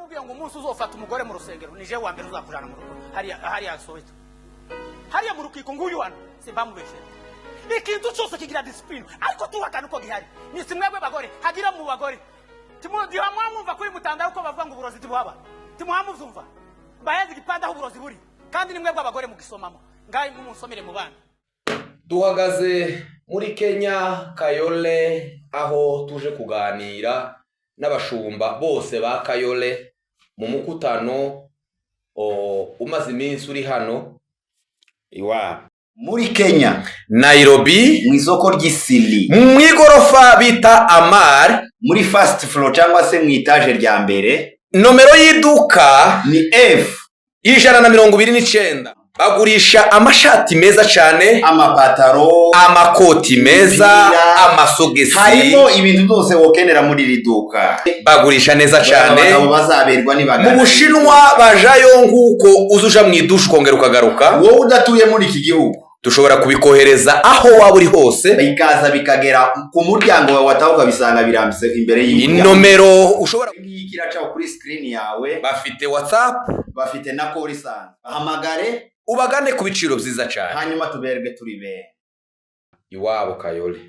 Ndakubwiye ngo umunsi uzofata umugore mu rusengero nije wa mbere uzakujana mu rugo hariya hariya Soweto, hariya mu rukiko. Nguyu hano simbamubeshere. Ikintu cyose kigira discipline, ariko tuhakana uko gihari. Ni simwebwe bagore hagira mu bagore mwumva kuri mutandao uko bavuga ngo uburozi tibuhaba, timuhamuzumva baheze igipande aho uburozi buri, kandi ni mwebwe abagore mugisomamo. Ngahe mumusomere mu bana. Duhagaze muri Kenya, Kayole, aho tuje kuganira n'abashumba bose ba Kayole mu mukutano umaze iminsi uri hano iwabo muri Kenya, Nairobi, mu isoko ry'Eastleigh, mu igorofa bita Amar, muri first floor cyangwa se mu itaje rya mbere. Nomero y'iduka ni F 129. Bagurisha amashati meza cyane, amapataro, amakoti meza, imipira, amasogisi. Harimo ibintu byose wokenera muri iri duka. Bagurisha neza cyane. Abagabo bazaberwa nibagana. Mu Bushinwa bajayo nk'uko uza uja mu idusha ukongera ukagaruka. Wowe udatuye muri iki gihugu, dushobora kubikohereza aho waba uri hose, bikaza bikagera ku muryango wawe, wataha ukabisanga birambitse imbere y'umuryango. Inomero ushobora Ngiyi kiracaho kuri screen yawe. Bafite WhatsApp, bafite na call isanzwe. Bahamagare, ubagane ku biciro byiza cyane, hanyuma tuberwe turi bene iwabo Kayole.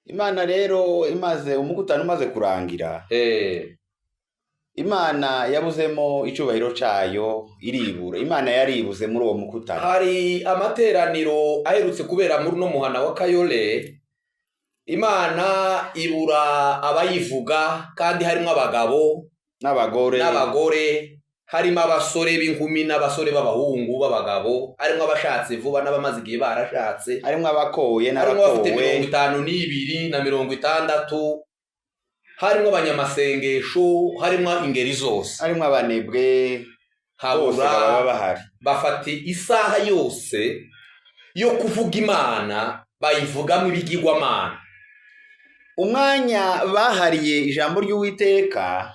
Imana rero imaze umukutano umaze kurangira, Imana yabuzemo icyubahiro cyayo, iribura. Imana yaribuze muri uwo mukutano. Hari amateraniro aherutse kubera muri uno muhana wa Kayole, Imana ibura abayivuga, kandi harimo abagabo n'abagore, n'abagore, harimo abasore b'inkumi n'abasore b'abahungu b'abagabo, harimo abashatse vuba n'abamaze igihe barashatse, harimo abakoye harimo abafite n'abakowe, 52 na 60, harimo abanyamasengesho, harimo ingeri zose, harimo abanebwe bose habura baba bahari. Bafata isaha yose yo kuvuga Imana, bayivugamo ibigirwamana. Umwanya bahariye ijambo ry'Uwiteka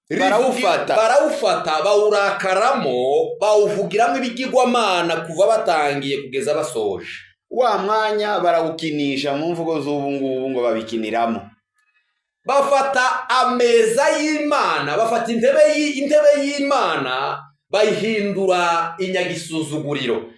barawufata, barawufata, bawurakaramo, bawuvugiramo ibigirwamana kuva batangiye kugeza basoje. Wa mwanya barawukinisha, mu mvugo z'ubu ngubu ngo babikiniramo. Bafata ameza y'Imana, bafata intebe y'Imana, bayihindura inyagisuzuguriro.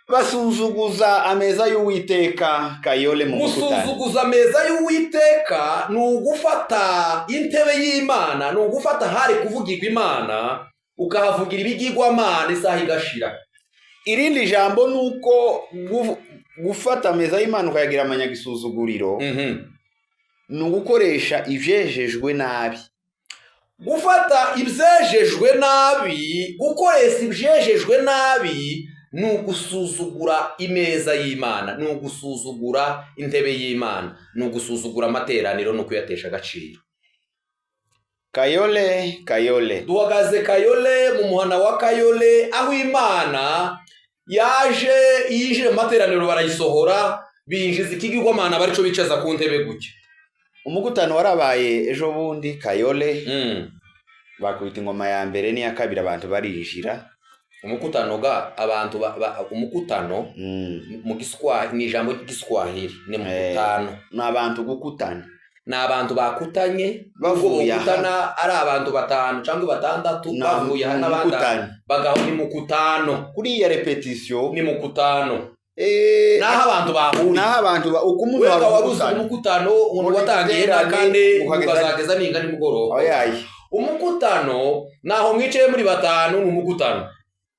Basuzuguza ameza y'Uwiteka Kayole mu mukutano. Gusuzuguza ameza y'Uwiteka ni ugufata intebe y'Imana, ni ugufata ahari kuvugirwa Imana, ukahavugira ibigirwamana isaha igashira. Irindi jambo ni uko gufata ameza y'Imana ukayagira amanyagisuzuguriro ni ugukoresha ibyejejwe nabi. Gufata ibyejejwe nabi, gukoresha ibyejejwe nabi, ni ugusuzugura imeza y'Imana, ni ugusuzugura intebe y'Imana, ni ugusuzugura amateraniro, ni ukuyatesha agaciro. Kayole, Kayole. Duhagaze Kayole, mu muhana wa Kayole, aho Imana yaje yinjire mu materaniro barayisohora, binjiza ikigirwamana barico bicaza ku ntebe gutya. Umugutano warabaye ejo bundi Kayole, bakubita ingoma ya mbere n'iya kabiri, abantu barinjira. Umukutano ga abantu umukutano mu Giswahili ni ijambo ry'Igiswahili, ni mukutano. Ni abantu gukutana. Ni abantu bakutanye, bavuye aha. Gukutana ari abantu batanu cyangwa batandatu, bavuye aha n'abandi umukutano. Bagaho ni mukutano. Kuriya répétition. Ni mukutano, naho abantu bahuriye. Naho abantu uko umuntu wenda hari wari uzi umukutano. Umukutano umuntu watangiye na Muri kane ukageza ukazageza ninga nimugoroba. Oyaye. Umukutano naho mwicaye muri batanu ni umukutano.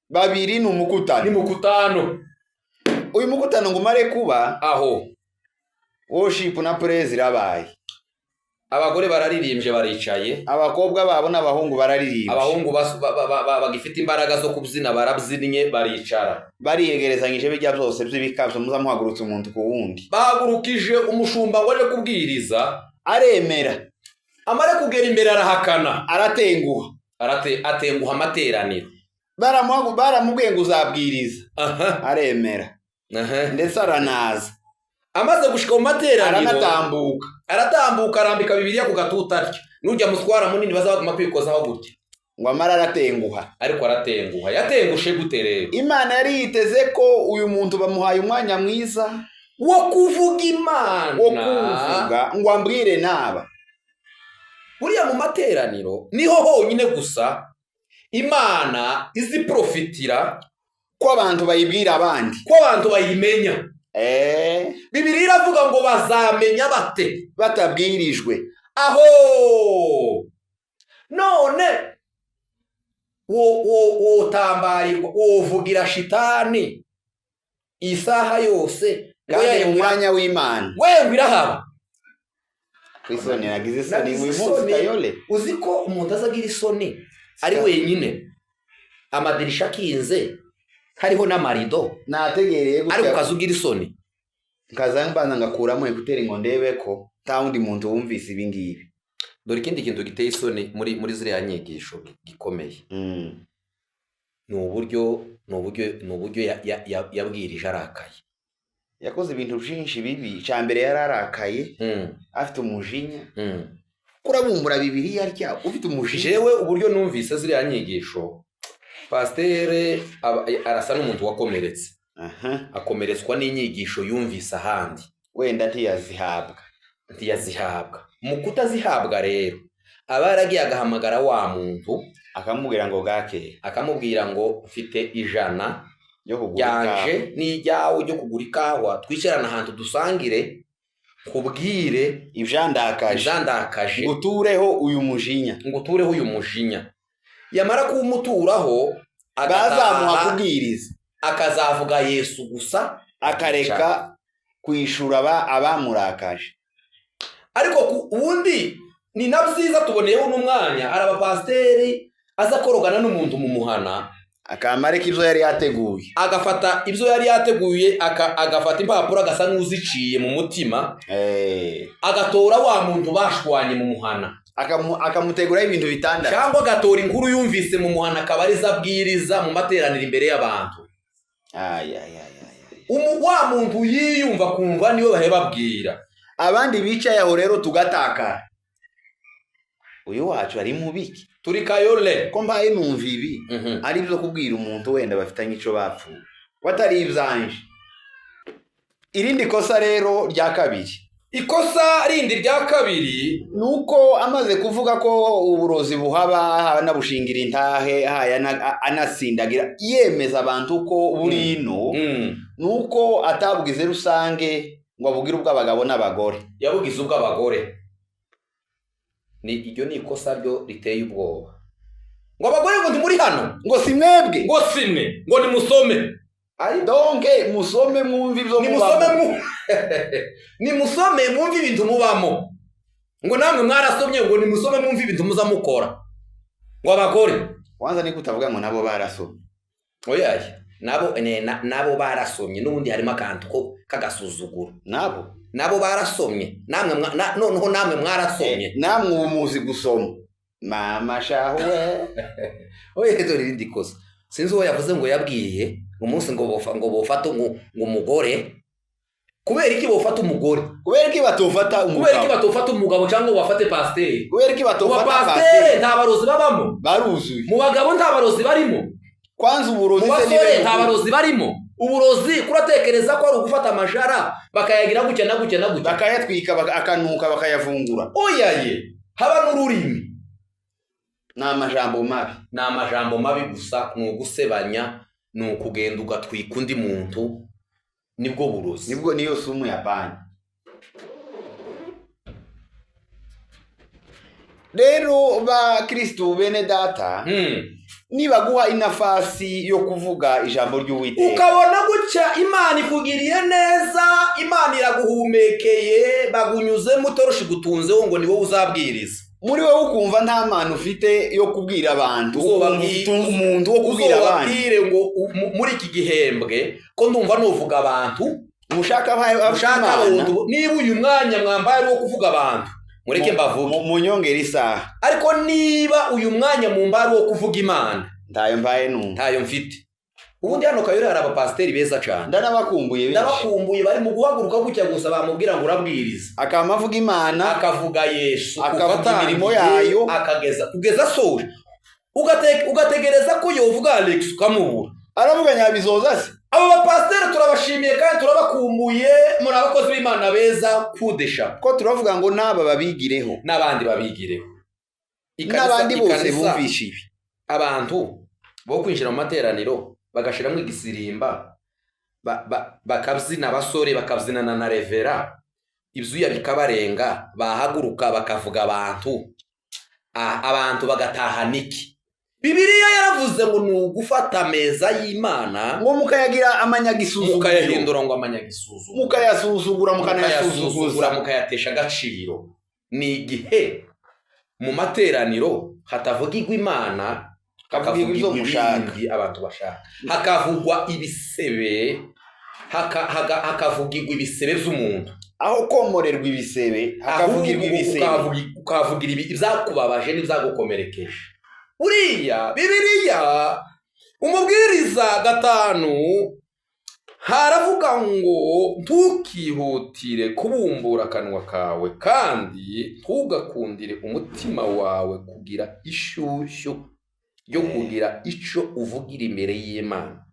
Babiri ni umukutano. Ni mukutano. Uyu mukutano ngo umare kuba, aho worship na praise irabaye. Abagore bararirimbye, baricaye. Abakobwa babo n'abahungu bararirimba. Abahungu bagifite imbaraga zo kubyina barabyinnye, baricara. Bariyegerezanyije bijya byose by'ibikabyo muza muhagurutse umuntu ku wundi. Bahagurukije umushumba ngo aje kubwiriza. Aremera. Amare kugera imbere arahakana. Aratenguha. Atenguha amateraniro. Baramubwiye ngo uzabwiriza, aremera, ndetse aranaza. Amaze gushika mu materaniro, aranatambuka. Aratambuka, arambika Bibiliya ku gatuta atya, nujya mutwara munini bazaguma kwikozaho gutya. Ngo amara aratenguha. Ariko aratenguha. Yatengushe gute rero? Imana yari yiteze ko uyu muntu bamuhaye umwanya mwiza wo kuvuga Imana, wo kuvuga ngo ambwire naba. Buriya mu materaniro niho honyine gusa Imana iziprofitira ko abantu bayibwira abandi, ko abantu bayimenya. Bibiliya iravuga ngo bazamenya bate batabwirijwe. Aho none wotambarirwa, wovugira shitani isaha yose kandi mu mwanya w'Imana wewe irahaba. Isoni nagize isoni uyu munsi Kayole. Uzi ko umuntu azagira isoni ari wenyine, amadirisha akinze hariho n'amarido, nategereye gutya, ariko ukazugira isoni. Nkaza mbanza ngakuramo ekuteri ngo ndebe ko nta wundi muntu wumvise ibi ngibi. Dore ikindi kintu giteye isoni muri ziriya nyigisho gikomeye, ni uburyo yabwirije arakaye. Yakoze ibintu byinshi bibi. Icya mbere yararakaye, afite umujinya. Kurabumbura Bibiliya arya ufite umujinya. Jewe uburyo numvise ziriya nyigisho, pasiteri arasa n'umuntu wakomeretse. Akomeretswa n'inyigisho yumvise ahandi, wenda ntiyazihabwa. Mu kutazihabwa rero aba yaragiye agahamagara wa muntu akamubwira ngo gake, akamubwira ngo mfite 100 ryanje n'ijyawe ryo kugura ikawa, twicarana ahantu dusangire, kubwire ibyandakaje, ngutureho uyu mujinya, Yamara kuwumuturaho bazamuha kubwiriza, akazavuga Yesu gusa, akareka kwishura abamurakaje. Ariko ubundi ni na byiza tuboneyeho n'umwanya, hari abapasiteri aza korogana n'umuntu mu muhana, akamareka ibyo yari yateguye, agafata ibyo yari yateguye, agafata impapuro agasa n'uziciye mu mutima, agatora wa muntu bashwanye mu muhana, akamuteguraho ibintu bitandatu, cyangwa agatora inkuru yumvise mu muhana akaba arizo abwiriza mu materaniro imbere y'abantu. Wa muntu yiyumva kumva niwe bahe babwira. Abandi bicaye aho rero tugatakara, uyu wacu ari mubiki, turi Kayole ko mbaye numva ibi ari byo kubwira umuntu wenda bafitanye ico bapfuye watari ibyanje. Irindi kosa rero rya kabiri, ikosa rindi rya kabiri, nuko amaze kuvuga ko uburozi buhaba anabushingira intahe anasindagira yemeza abantu ko burino, nuko atabwize rusange ngo abugire ubw'abagabo n'abagore, yabugize ubw'abagore. Ni iryo ni ikosa ryo riteye ubwoba. Ngo abagore ngo ntimuri hano, ngo si mwebwe, ngo simwe, ngo nimusome. Ari donke musome mwumve ibyo mubamo. Nimusome mwumve ibintu mubamo. Ngo namwe mwarasomye, ngo nimusome mwumve ibintu muza mukora. Ngo abagore kwanza ni kutavuga ngo nabo barasomye. Oyaye, nabo barasomye n'ubundi harimo akantu ko kagasuzuguro. Nabo barasomye, namwe noneho namwe mwarasomye, namwe ubu muzi gusoma. Mama shahuwe. Oye, dore irindi kosa. Sinzi uwo yavuze ngo yabwiye umunsi ngo bofata ngo umugore. Kubera iki bofata umugore? Kubera iki batofata umugabo? Kubera iki batofata umugabo cyangwa bafate pasiteri? Kubera iki batofata pasiteri? Nta barozi babamo, baruzuye. Mu bagabo nta barozi barimo. Kwanza uburozi se nibe nta barozi barimo. Uburozi kuratekereza ko ari ugufata amajara bakayagira gutya na gutya na gutya, bakayatwika akanuka bakayavungura. Oyaye, haba n'ururimi. Ni amajambo mabi, ni amajambo mabi gusa, ni ugusebanya, ni ukugenda ugatwika undi muntu, nibwo burozi, nibwo niyo sumu ya banki. Rero ba Kristo bene data, nibaguha inafasi yo kuvuga ijambo ry'Uwiteka, ukabona gutya Imana ikugiriye neza, Imana iraguhumekeye, bagunyuzemo utoroshi gutunzeho ngo ni wowe uzabwiriza. Muri wowe ukumva nta mana ufite yo kubwira abantu, umuntu wo kubwira abantu, uzobabwire ngo muri iki gihembwe ko ndumva nuvuga abantu, mushaka abantu. Niba uyu mwanya mwambaye wo kuvuga abantu, mureke mbavuge munyongera isaha. Ariko niba uyu mwanya mumbari wo kuvuga Imana, ntayo mbaye numva, ntayo mfite. Ubundi hano Kayole hari abapasiteri beza cyane, ndanabakumbuye benshi, ndabakumbuye bari mu guhaguruka gutya gusa bamubwira ngo urabwiriza, akama avuga Imana, akavuga Yesu, akavuga imirimo yayo, akageza kugeza asoje. Ugategereza ko yovuga Alex ukamubura, aravuga nyabizoza se. Abo bapasiteri turabashimiye kandi turabakumbuye, muri abakozi b'Imana beza kudesha, ko turavuga ngo naba babigireho n'abandi babigireho. N'abandi bose bumvisha ibi. Abantu bo kwinjira mu materaniro bagashiramo igisirimba, bakabyina abasore, bakabyinana na revera, ibyuya bikabarenga, bahaguruka bakavuga abantu, abantu bagatahana iki? Bibiliya yaravuze ngo ni ugufata ameza y'Imana ngo mukayagira amanyagisuzuguro, mukayahindura ngo amanyagisuzuguro, mukayasuzugura, mukanayasuzuguza, mukayatesha agaciro. Ni igihe mu materaniro hatavugirwa Imana, hakavugirwa ibyo mushaka, abantu bashaka, hakavugwa ibisebe, hakavugirwa ibisebe by'umuntu, aho komorerwa ibisebe hakavugirwa ibisebe, ukavugira ibyakubabaje n'ibyagukomerekeje. Buriya Bibiliya umubwiriza 5 haravuga ngo ntukihutire kubumbura akanwa kawe, kandi ntugakundire umutima wawe kugira ishyushyu yo kugira icyo uvugira imbere y'Imana.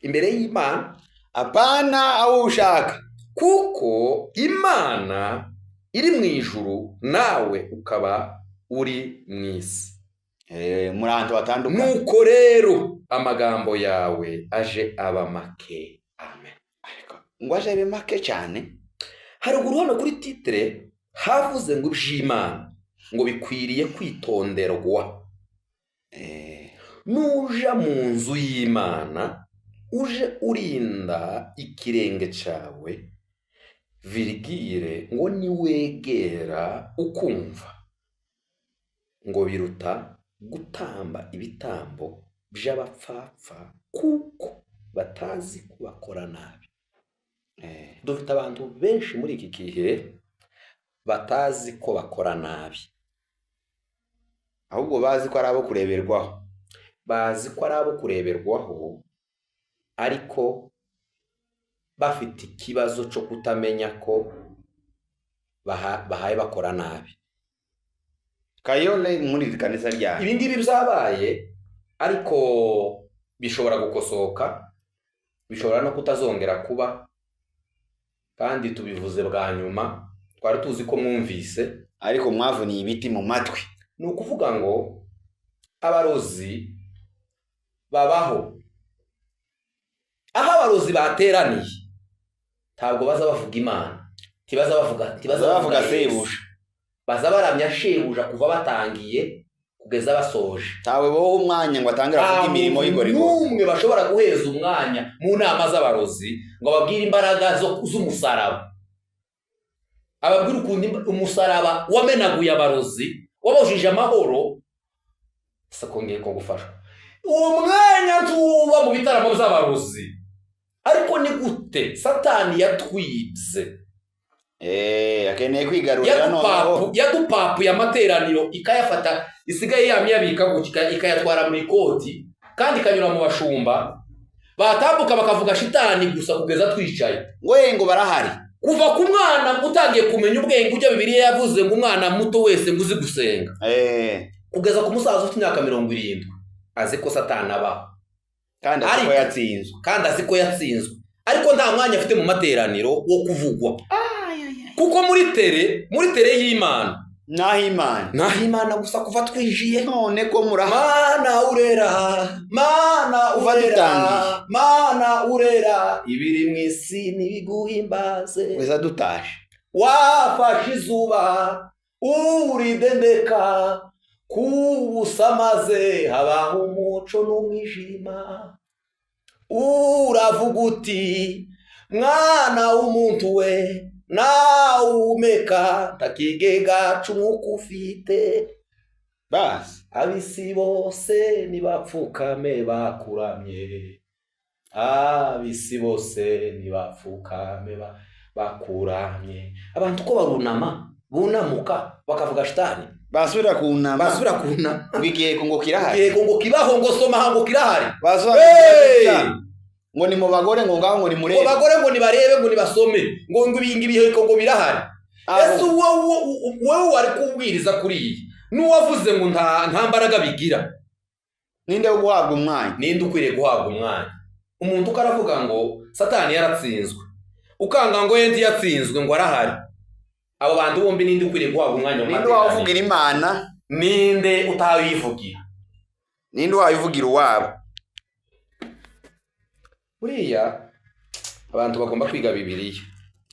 Imbere y'Imana, apana aho ushaka, kuko Imana iri mu ijuru nawe ukaba uri mu isi. Muri ahantu hatandukanye. Nuko rero amagambo yawe aje aba make. Amen. Ngo aje abe make cyane. Haruguru hano kuri titre havuze ngo iby'Imana ngo bikwiriye kwitonderwa. Nuja mu nzu y'Imana uje urinda ikirenge cyawe, virigire ngo niwegera ukumva, ngo biruta gutamba ibitambo by'abapfapfa kuko batazi kubakora nabi. Dufite abantu benshi muri iki gihe batazi ko bakora nabi, ahubwo bazi ko ari abo kureberwaho, bazi ko ari abo kureberwaho, ariko bafite ikibazo cyo kutamenya ko bahaye bakora nabi. Kayole muri kanisa rya ibi ngibi byabaye, ariko bishobora gukosoka, bishobora no kutazongera kuba, kandi tubivuze bwa nyuma, twari tuzi ko mwumvise, ariko mwavuniye ibiti mu matwi. Ni ukuvuga ngo abarozi babaho. Aho abarozi bateraniye ntabwo baza bavuga Imana, ntibaza bavuga sebuja, baza baramya shebuja kuva batangiye kugeza basoje. Tawe bo umwanya ngo atangira kuvuga imirimo y'igorigori. Numwe bashobora guheza umwanya mu nama z'abarozi ngo ababwire imbaraga z'umusaraba, ababwire ukuntu umusaraba wamenaguye abarozi, wabujije amahoro. Sakongeye ko gufashwa uwo mwanya tuba mu bitaramo by'abarozi. Ariko ni gute Satani yatwibye? Akeneye kwigarurira noneho. Yadupapuye amateraniro ikayafata, isigaye yamyabika gutya, ikayatwara mu ikoti, kandi ikanyura mu bashumba, batambuka bakavuga shitani gusa kugeza twicaye. Ngo barahari. Kuva ku mwana utangiye kumenya ubwenge, ujya Bibiliya yavuze ngo umwana muto wese ngo uzi gusenga, kugeza ku musaza ufite imyaka 70 azi ko Satani abaho, kandi azi ko yatsinzwe, kandi azi ko yatsinzwe, ariko nta mwanya afite mu materaniro wo kuvugwa. Kuko muri tere y'Imana naho Imana, naho Imana gusa kuva twijiye. None ko muraha Mana urera, Mana urera, Mana urera, ibiri mu isi nibiguhimbaze. Weza dutaje wafashe izuba uridendeka, kubusamaze habaho umuco n'umwijima. Uravuga uti mwana w'umuntu we, nawumeka takigega c'umwuka ufite. Basi abisi bose nibapfukame bakuramye, abisi bose nibapfukame bakuramye. Abantu ko barunama, bunamuka bakavuga shitani, basubira kunama, basubira kunama ngo ngo kirahari, yego ngo kibaho, ngo soma ngo kirahari, basubira ngo ni mu bagore, ngo ngaho ngo ni murebe, ngo bagore ngo nibarebe, ngo nibasome, ngo ibingi biheko ngo birahari. Ese wowe wari kubwiriza kuri iyi n'uwavuze ngo nta mbaraga bigira, ninde wo guhabwa umwanya? Ninde ukwiriye guhabwa umwanya? Umuntu ukaravuga ngo Satani yaratsinzwe, ukanga ngo yendi yatsinzwe ngo arahari. Abo bantu bombi ninde ukwiriye guhabwa umwanya? Ninde wavugira Imana? Ninde utawivugira? Ninde wabivugira uwabo? Buriya abantu bagomba kwiga Bibiliya.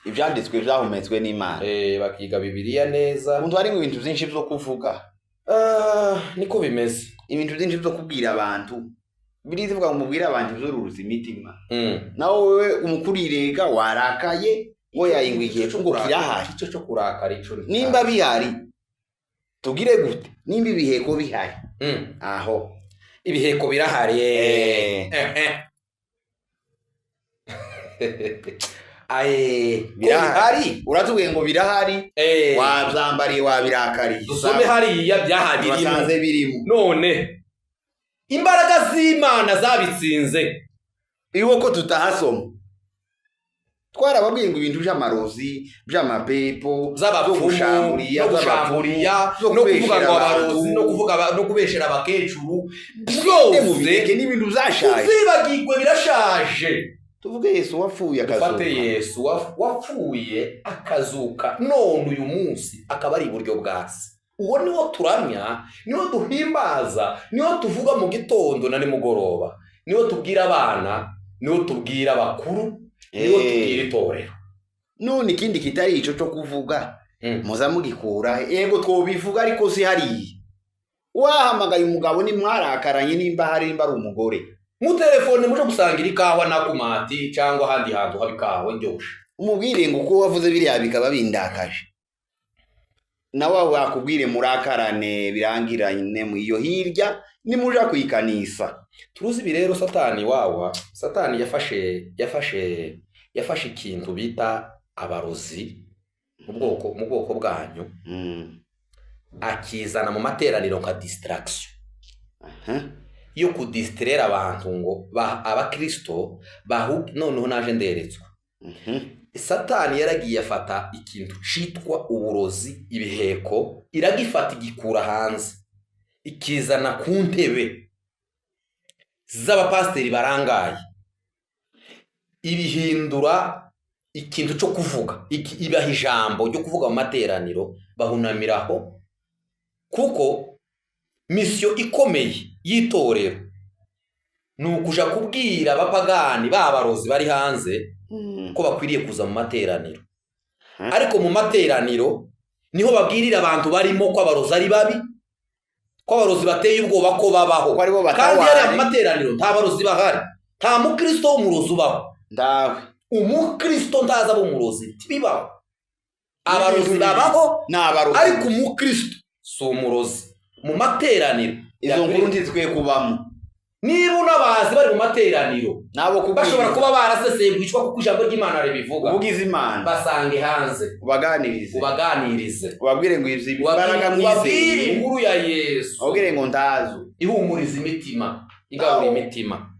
Ivyanditswe vyahumetswe n'Imana. Bakiga Bibiliya neza. Umuntu harimo ibintu byinshi byo kuvuga. Niko bimeze. Ibintu byinshi byo kubwira abantu. Birivuga ngo mubwire abantu ivyururuza imitima. Nawe wewe umukurirega warakaye ngo yayingwikiye ngo kirahari. Ico cyo kurakara ico nimba bihari tugire gute? Nimba ibiheko bihari. Aho ibiheko birahari. Aye, birahari. Uratubwiye ngo birahari, wabyambariye wabirakariye. Dusome hariya byahari basanze birimo. None imbaraga z'Imana zabitsinze. Iwo ko tutahasoma. Twarababwiye ngo ibintu by'amarozi, by'amapepo, z'abapfumu, no gushamburiya, no kuvuga ngo abarozi, no kuvuga no kubeshera abakecuru, byose n'ibintu byashaje. Uzibagirwe birashaje. Tuvuge Yesu wapfuye akazuka. Dufate Yesu wapfuye akazuka none uyu munsi akaba ari iburyo bwa Se. Uwo niwo turamya, niwo duhimbaza, niwo tuvuga mu gitondo na nimugoroba, niwo tubwira abana, niwo tubwira abakuru, niwo tubwira itorero. None ikindi kitari ico cyo kuvuga, muza mugikura. Yego twobivuga ariko si hariya. Wahamagaye umugabo ni mwarakaranye nimba hari nimba ari umugore. Mu telefone muje gusangira ikawa na kumati cyangwa ahandi hantu haba ikawa ndyoshe. Umubwire ngo uko wavuze biriya bikaba bindakaje. Nawe wakubwire murakarane birangiranye mu iyo hirya nimuja kuyikanisa. Turuzi ibi rero Satani wawa, Satani yafashe ikintu bita abarozi mu bwoko bwanyu. Akizana mu materaniro nka distraction. Yo kudistrera abantu ngo abakristo noneho naje nderetswe. Satani yaragiye afata ikintu citwa uburozi, ibiheko, iragifata igikura hanze ikizana ku ntebe z'abapasteri barangaye, ibihindura ikintu cyo kuvuga, ibaha ijambo ryo kuvuga mu materaniro, bahunamiraho, kuko misiyo ikomeye y'itorero ni ukuja kubwira abapagani babarozi bari hanze ko bakwiriye kuza mu materaniro. Ariko mu materaniro niho babwirira abantu barimo ko abarozi ari babi, ko abarozi bateye ubwoba ko babaho. Kandi yari mu materaniro nta barozi bahari, nta mukristo w'umurozi ubaho. Ndawe umukristo ntaza b'umurozi tibibaho. Abarozi babaho ariko umukristo si umurozi. Mu materaniro izo nkuru ntizikwiye kubamo. Niba unabazi bari mu materaniro nabo bashobora kuba barasesengwishwa kuko ijambo ry'Imana ribivuga. Ubugize Imana basange hanze, ubaganirize, ubabwire ngo izi imbaraga mwizeye, ubabwire inkuru ya Yesu, ubabwire ngo ndazo ihumuriza imitima, igabura imitima.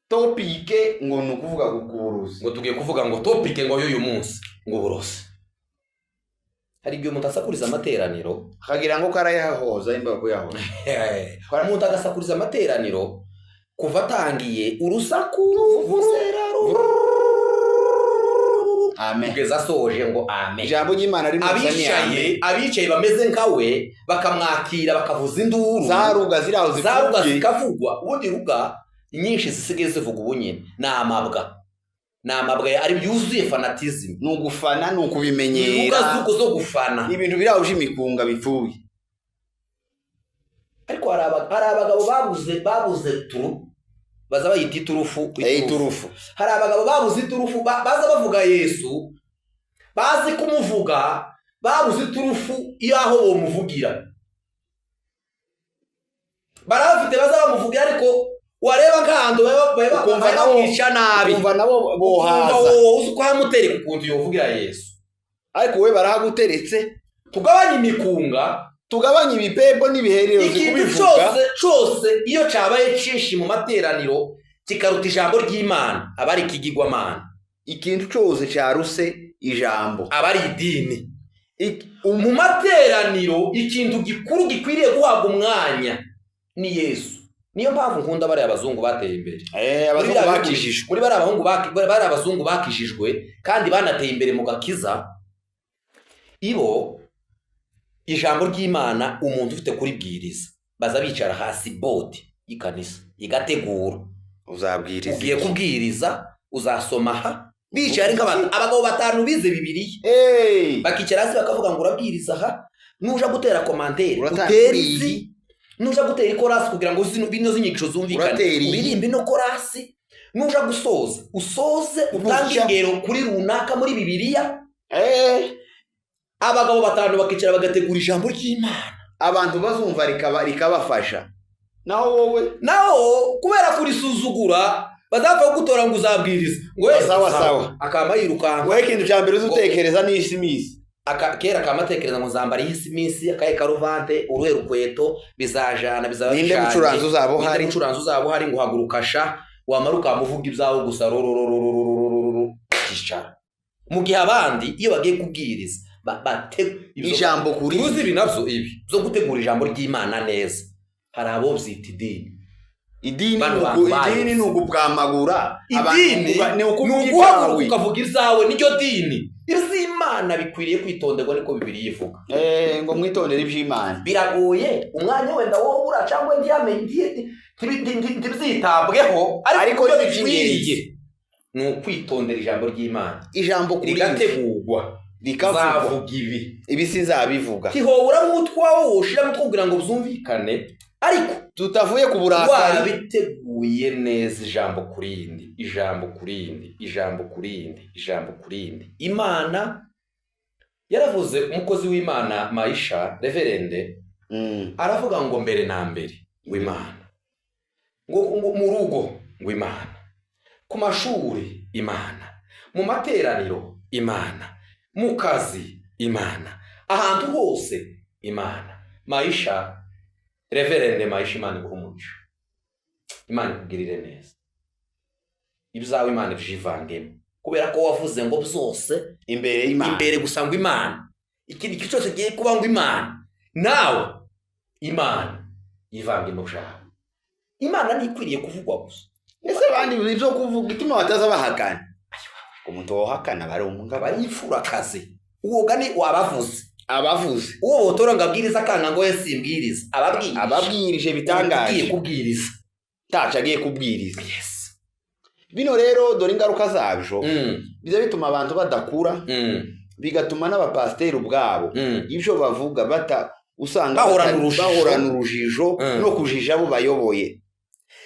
Topike ngo ni ukuvuga ku burozi, ngo tugiye kuvuga ngo topike ngo y'uyu munsi ngo uburozi. Hari igihe umuntu asakuriza amateraniro akagira ngo karayahoza imbaga kuyahoza. Umuntu agasakuriza amateraniro kuva atangiye urusaku amen, kugeza asoje ngo amen. Ijambo ry'Imana rimwe abicaye bameze nkawe bakamwakira bakavuza induru, zaruga ziraho zaruga zikavugwa. Ubundi ruga nyinshi zisigaye zivuga ubunyine ni amabwa. Ni amabwa ari yuzuye fanatism. Ni ugufana, ni ukubimenyera. Ruga zuko zo gufana. Ni ibintu birahuje imikunga bipfuye. Ariko hari abagabo babuze turu baza bayita iturufu. Iturufu. Hari abagabo babuze iturufu baza bavuga Yesu, bazi kumuvuga, babuze iturufu iyo aho bomuvugira. Barafite baza bamuvugira ariko wareba nk'ahantu bamwica nabi, ukumva nabo bohaza, uzi uko hamutereka ukuntu yovugira Yesu. Ariko we barahaguteretse. Tugabanye imikunga, tugabanye ibipepo n'ibiherero zikubivuga. Ikintu cyose iyo cabaye cinshi mu materaniro kikaruta ijambo ry'Imana aba ari ikigirwamana. Ikintu cyose cyaruse ijambo aba ari idini. Mu materaniro ikintu gikuru gikwiriye guhabwa umwanya ni Yesu. Niyo mpamvu nkunda bari abazungu bateye imbere. Abazungu bakijijwe. Muri bari abahungu bari abazungu bakijijwe kandi banateye imbere mu gakiza. Ibo Ijambo ry'Imana umuntu ufite kuribwiriza baza bicara hasi bodi y'ikanisa igategura. Uzabwiriza ugiye kubwiriza uzasoma aha, bicaye ari nk'abantu abagabo batanu bize Bibiliya. Bakicara hasi bakavuga ngo urabwiriza aha, nuja gutera commentaire utera izi, nuja gutera ikorasi kugira ngo bino zinyigisho zumvikane, uririmbe ino korasi, nuja gusoza usoze utange ingero kuri runaka muri Bibiliya. Abagabo batanu bakicara bagategura ijambo ry'Imana, abantu bazumva rikabafasha. Naho wowe naho kubera kurisuzugura bazapfa gutora ngo uzabwiriza ngo sawa sawa, akamba yirukanka. Wowe ikintu cya mbere uzutekereza ni isimisi. Kera akamatekereza ngo nzambara isimisi, akaye karuvante, uruhe rukweto, bizajana bizaba. Ninde mucuranzi uzaba uhari? Mucuranzi uzaba uhari ngo haguruka sha, wamara ukamuvuga ibyawo gusa rorororororororo kicara. Mu gihe abandi iyo bagiye kubwiriza ijambo kuri uzi ibi navyo ibi byo gutegura ijambo ry'Imana neza, hari abo byita idini. Idini ni ugupwamagura idini, ni ukuvuga ukavuga izawe, niryo dini. Iby'Imana bikwiriye kwitonderwa, niko Bibiliya ivuga. Ngo mwitondere iby'Imana. Biragoye umwanya wenda wowe ura cyangwa ndiyamenye ntibyitabweho, ariko bikwiriye ni ukwitondera ijambo ry'Imana. Ijambo kuri rigategurwa rikavuga ibi ibi sinzabivuga, kihobora nk'utwawo woshira mutwubwira ngo byumvikane, ariko tutavuye ku burakari. Warabiteguye neza ijambo kurindi, ijambo kurindi, ijambo kurindi, ijambo kurindi. Imana yaravuze, umukozi w'Imana Maisha reverende aravuga ngo mbere na mbere ngo Imana, ngo mu rugo ngo Imana, ku mashuri Imana, mu materaniro Imana, mu kazi Imana, ahantu hose Imana. Maisha reverende Maisha, Imana iguhe umugisha, Imana ikugirire neza, ibyawe Imana ibyivangemo, kubera ko wavuze ngo byose imbere y'Imana, imbere gusa ngo Imana, ikindi cyose kigiye kuba ngo Imana, nawe Imana yivange mu byawe. Imana ntikwiriye kuvugwa gusa. Ese abandi ibyo kuvuga ituma bataza bahakana? Umuntu wohakana bari umugabo ari imfurakazi, uwoga ni wabavuze abavuze uwo botora ngo abwiriza akanga ngo yesimbwiriza, ababwirije bitangaje kubwiriza taca agiye kubwiriza. Yes. Bino rero dore ingaruka zabyo biza bituma abantu badakura, bigatuma n'abapasteri ubwabo ibyo bavuga bata usanga bahorana urujijo no kujija abo bayoboye.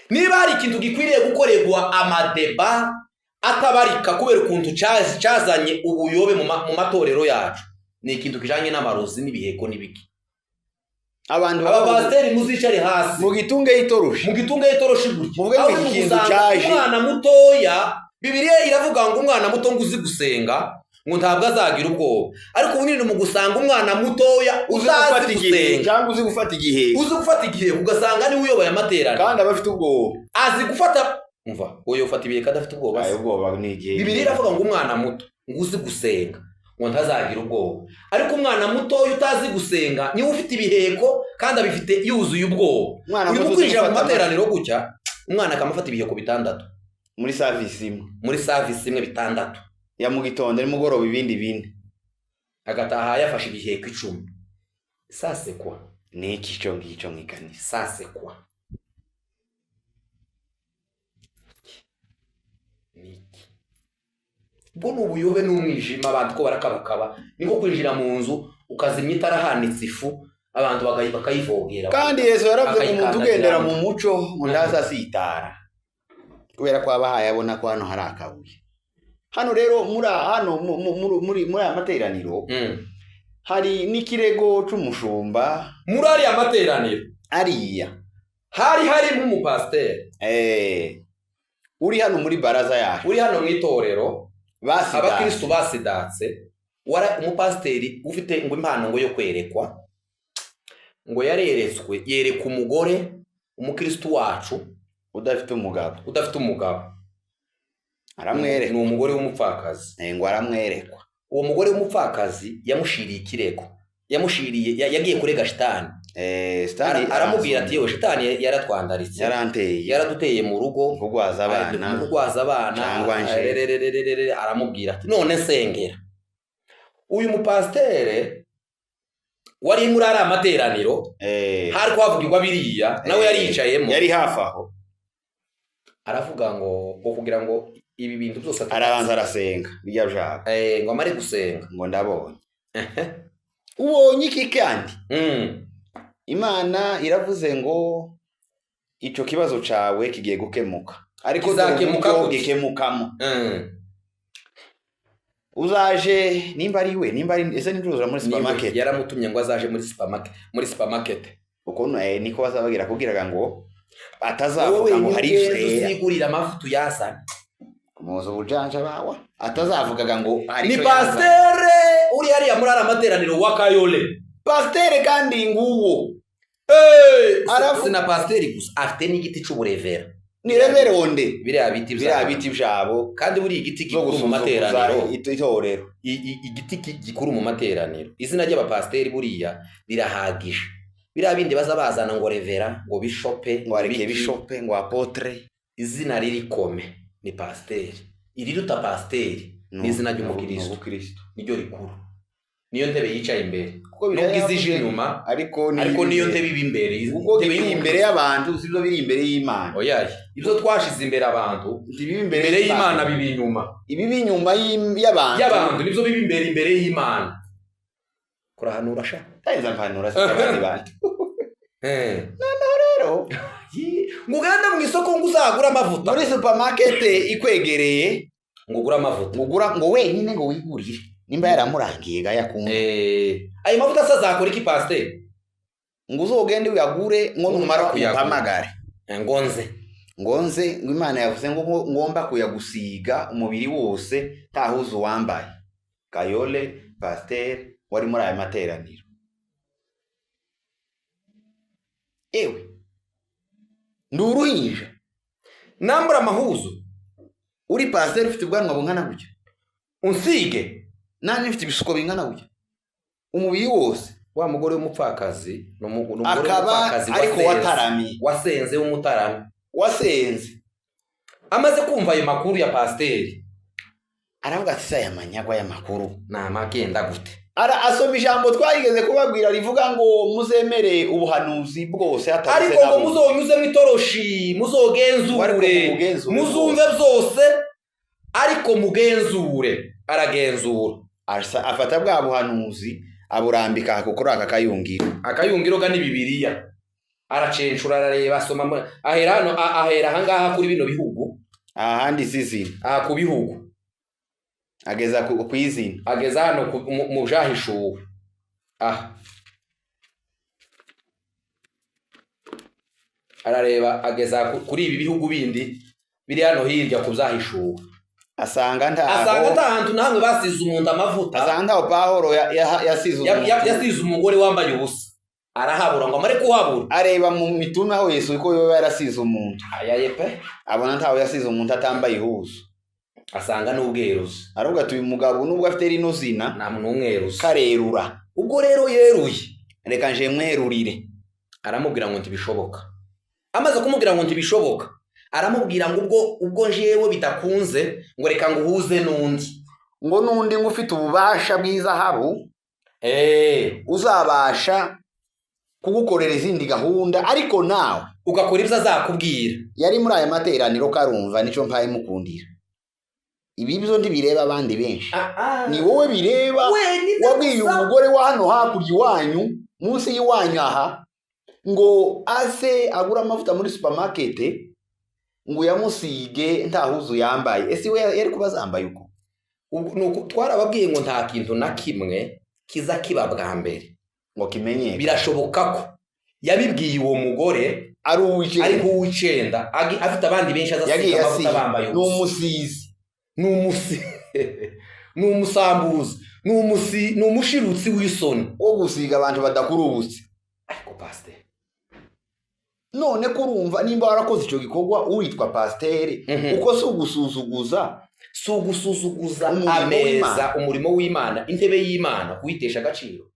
Niba hari ikintu gikwiriye gukorerwa amadeba atabarika kubera ukuntu cyazanye ubuyobe mu matorero yacu, ni ikintu kijanye n'amarozi n'ibiheko n'ibiki. Abantu abapasteri muzicare hasi mu gitunge y'itoroshi, mu gitunge y'itoroshi gutya, muvuge ngo ikintu cyaje. Umwana mutoya, Bibiliya iravuga ngo umwana muto ngo uzi gusenga ngo ntabwo azagira ubwoba, ariko ubu ni mu gusanga umwana mutoya uzazi gusenga cyangwa uzi gufata igihe, uzi gufata igihe ugasanga ni uyoboye amateraniro kandi abafite ubwoba, azi gufata. Umva uyo ufata ibihe kandi afite ubwoba, ayo ubwoba ni igihe. Bibiliya iravuga ngo umwana muto ngo uzi gusenga ngo ntazagira ubwoba, ariko umwana mutoya utazi gusenga niwe ufite ibiheko kandi abifite yuzuye ubwoba. Urimo kwinjira mu materaniro gutya, umwana akamufata ibiheko bitandatu muri service imwe, muri service imwe bitandatu ya mu gitondo nimugoroba ibindi bine, agataha yafashe ibiheko 10. Sasekwa ni iki cyo ngicyo mwikanisa? Sasekwa niki? Ubwo ni ubuyobe n'umwijima, abantu ko barakabakaba, niko kwinjira mu nzu ukazimya itara hanitse ifu, abantu bakayivogera. Kandi Yesu yaravuze ngo umuntu ugendera mu muco ngo ntazasitara, kubera ko abahaye abona ko hano hari akabuye. Hano rero muri hano muri aya materaniro hari n'ikirego c'umushumba. Muri ariya materaniro ariya hari harimo umupasiteri uri hano muri baraza yacu, uri hano mu itorero abakristo basidatse, umupasiteri ufite ngo impano ngo yo kwerekwa, ngo yareretswe yereka umugore umukristo wacu udafite umugabo, udafite umugabo aramwereka, ni umugore w'umupfakazi, ngo aramwerekwa. Uwo mugore w'umupfakazi yamushiriye ikirego, yamushiriye, yagiye kurega shitani. Aramubwira ati yewe shitani yaratwandaritse, yaranteye, yaraduteye mu rugo kugwaza abana, kugwaza abana, aramubwira ati none nsengera. Uyu mupastere Wari muri ari amateraniro, hari kuhavugirwa biriya, nawe yari yicayemo, yari hafi aho. Aravuga ngo kugira ngo ibi bintu byose, arabanza arasenga bijya bjaka. Ngo amare gusenga, ngo ndabonye. Ubonye iki kandi? Imana iravuze ngo ico kibazo cawe kigiye gukemuka, ariko kizakemuka gikemukamo. Uzaje nimba ari we, nimba ari ese ninjuzura muri supermarket. Yaramutumye ngo azaje muri supermarket. Uko niko bazabagira kubwiraga ngo atazavuga ngo hari uzigurira amavuta uyazana. Muzo bujanja bawa atazavugaga ngo hari ni pastere uri hariya muri ara materaniro wa Kayole. Pastere kandi nguwo sina pasteri gusa, afite n'igiti c'uburevera. Ni reveronde biriya biti biriya byabo, kandi buri igiti gikuru mu materaniro, itorero igiti gikuru mu materaniro, izina ry'abapasteri buriya rirahagije. Biriya bindi baza bazana ngo revera, ngo bishope, ngo areke bishope, ngo apotre, izina riri kome ni pasteri. Iriruta pasteri ni izina ry'umukristo, niryo rikuru, niyo ntebe yicaye imbere, nubwo izije inyuma, ariko niyo ntebe iba imbere, ubwo biri imbere y'abantu sibyo biri imbere y'Imana. Oyaye, ibyo twashize imbere abantu bibi imbere y'Imana bibi inyuma, ibibi inyuma y'abantu nibyo bibi imbere y'Imana. Kurahanura sha tayenza mpanura abandi bantu. Noneho rero ngo ugende mu isoko ngo uzagura amavuta muri supermarket ikwegereye, ngo ugura amavuta, ngo ugura ngo wenyine ngo wigurire, nimba yaramurangiye gayakunda. Ayo mavuta se azakora iki pasteur? Ngo uzogende uyagure, ngo numara umpamagare, ngo nze ngo Imana yavuze ngo ngomba kuyagusiga umubiri wose tahuza uwambaye. Kayole pasteur wari muri aya materaniro. Ewe nduruhinja nambura amahuzo, uri pasteur ufite ubwanwa bungana gutya, unsige nani mfite ibisuko bingana gutya umubiri wose. Wa mugore w'umupfakazi n'umugore w'umupfakazi ariko wataramiye, wasenze w'umutarami, wasenze amaze kumva ayo makuru ya pasteri aravuga ati saya manyagwa ya makuru namagenda gute. Ara asoma ijambo twayigeze kubabwira rivuga ngo muzemere ubuhanuzi bwose ariko ngo muzonyuze mu itoroshi, muzogenzure, muzumve byose, ariko mugenzure. Aragenzura, afata bwa buhanuzi aburambika kuri aka kayungiro. Akayungiro ga ni Bibiliya. Aracencura, arareba, asoma, ahera hano, ahera ahangaha kuri bino bihugu, ahandi zizina, aha ku bihugu, ageza ku izina, ageza hano mu byahishuwe. Ah, arareba ageza kuri ibi bihugu bindi biri hano hirya ku byahishuwe. Asanga nta hantu namwe basize umuntu amavuta, asanga ntaho Pawulo yasize umuntu, yasize umugore wambaye ubusa, arahabura ngo amare kuhabura, areba mu mitume aho Yesu ko yoba yarasize umuntu, ayaye pe, abona ntaho yasize umuntu atambaye ihuzu, asanga n'ubweruzi. Aravuga ati uyu mugabo nubwo afite rino zina nta muntu umweruzi karerura. Ubwo rero yeruye, reka nje mwerurire. Aramubwira ngo ntibishoboka. Amaze kumubwira ngo ntibishoboka, aramubwira ngo ubwo njewe bidakunze, ngo reka nguhuze n'undi, ngo n'undi ngo ufite ububasha bw'izahabu, uzabasha kugukorera izindi gahunda, ariko nawe ugakora ibyo azakubwira. Yari muri aya materaniro karumva nico mpaye mukundira. Ibi byo ndibireba abandi benshi, ni wowe bireba. Wabwiye umugore wa hano hakurya iwanyu, munsi y'iwanyu aha, ngo aze agura amavuta muri supermarket ngo yamusige ntahuzu yambaye. Ese we yari kuba zambaye uko? Nuko twarababwiye ngo nta kintu na kimwe kiza kiba bwa mbere ngo kimenyeke. Birashoboka ko yabibwiye uwo mugore ari uw'icenda, afite abandi benshi azasiga amavuta bambaye ubusa. N'umusizi, n'umusambuzi, n'umushirutsi w'isoni wo gusiga abantu badakurubutse. Ariko pasteur, none kurumva nimba warakoze icyo gikorwa uwitwa pasteur, uko si ugusuzuguza, si ugusuzuguza ameza, umurimo w'Imana, intebe y'Imana, kuyitesha agaciro.